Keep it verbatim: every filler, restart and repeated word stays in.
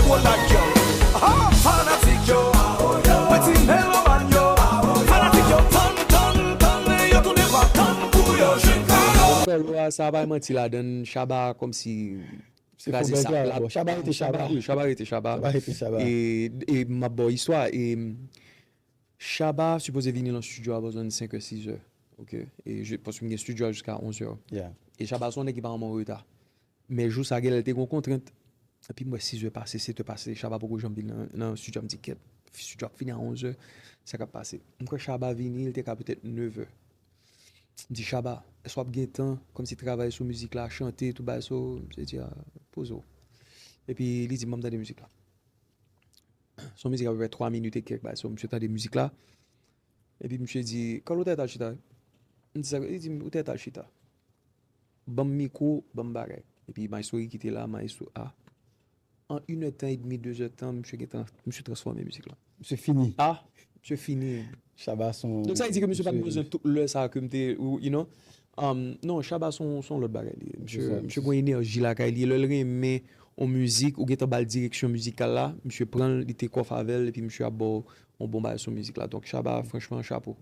Production. Ah, fanatik yo, mwen di melomàn yo, fanatik yo, tann, tann, tann, yo tounen pa tann pou yo jwenn kado. Solo a, sa pa manti ladan l, Shabba kòmsi kraze sak la. Bon, Shabba rete Shabba. Wi, Shabba rete Shabba. Shabba rete Shabba. E, e m ap ba w istwa. E Shabba sipoze vini nan studio a bò zòn senkè, sizè. Ok. E je, paske m gen studio a jiska onzè. Yeah. E Shabba se yon nèg ki pa janm an reta. Men jou sa genlè l te gen yon kontrent. Epi m wè sizè pase, setè pase, Shabba poko janm vin nan, nan studio a. M di, "Kèt, studio ap fini a onzè, sa k ap pase?" M kwè Shabba vini, li te ka petèt nevè. M di, "Shabba, èske w ap gen tan, kòmsi travay sou mizik la, chante, tout bagay sa?" Misye di, "A, poze w." Epi li di, "Ban m tande mizik la." Se yon mizik apeprè twa minit e kèk, bagay sa, misye tande mizik la. Epi misye di, "Carlo, ou ta ret al chita wi." M di, "Sa," li di, "Ou ta ret al chita. Ban m mikwo, ban m bagay." Epi maestro Ricky te la, maestro a. An inèdtan edmi, dezèdtan, misye gentan, misye transfòme mizik la. Misye fini. A, misye fini. Shabba se yon... Donk sa vle di ke misye pa t bezwen tout lè sa ke m te, ou, you know. Um, non, Shabba se yon, se yon lòt bagay li ye. Misye, misye gen yon enèji lakay li. Lè l renmen yon mizik, ou gentan ba l direksyon mizikal la, misye pran l, li te kòf avè l, epi misye ap ba w yon bon bagay sou mizik la. Donk Shabba, franchman, chapo.